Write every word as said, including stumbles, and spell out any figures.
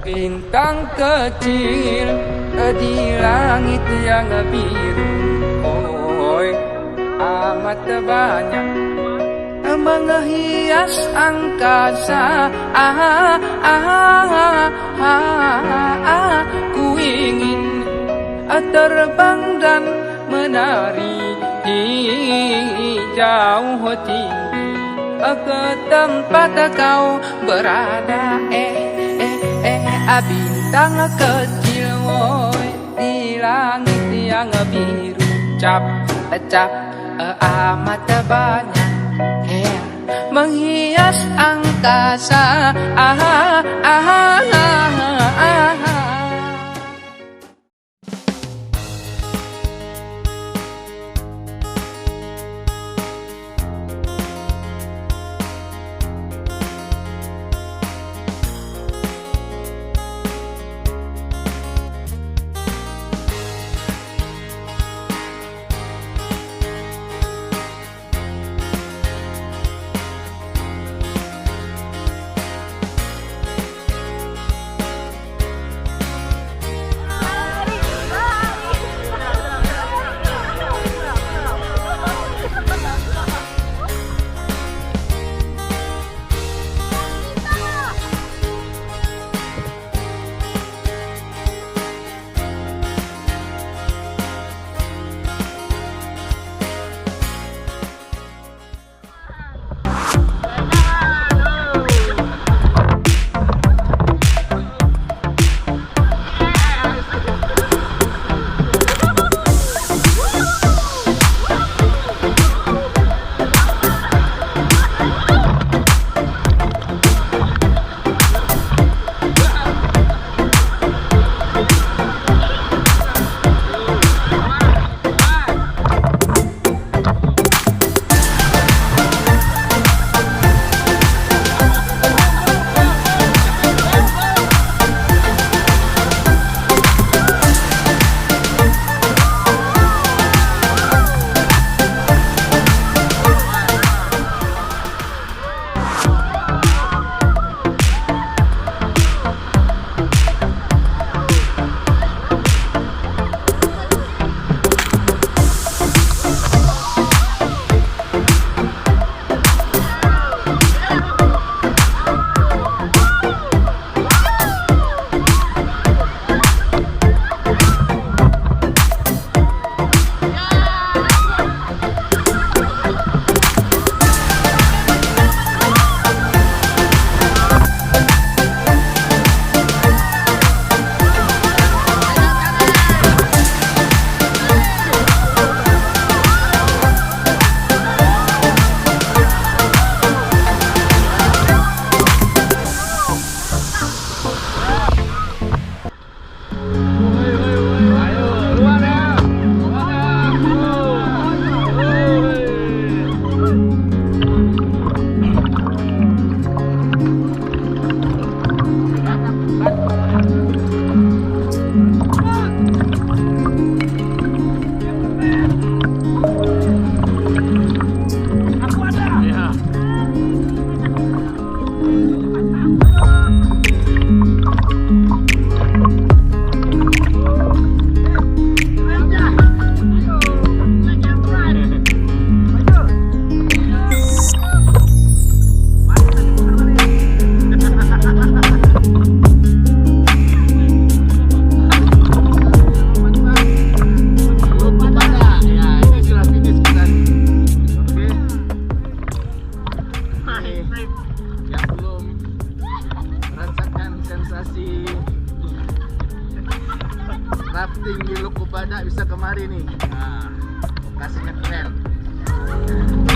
Bintang kecil di langit yang biru, oi, amat banyak menghias angkasa. Ah, ah, ah, ah, ah, ku ingin terbang dan menari di jauh tinggi ke tempat kau berada. Eh, eh, eh, ah, bintang kecil, woi, di langit yang biru, cap, cap, eh, amat banyak, eh, menghias angkasa. Ah, ah, ah, ah, ah. Lokasinya keren.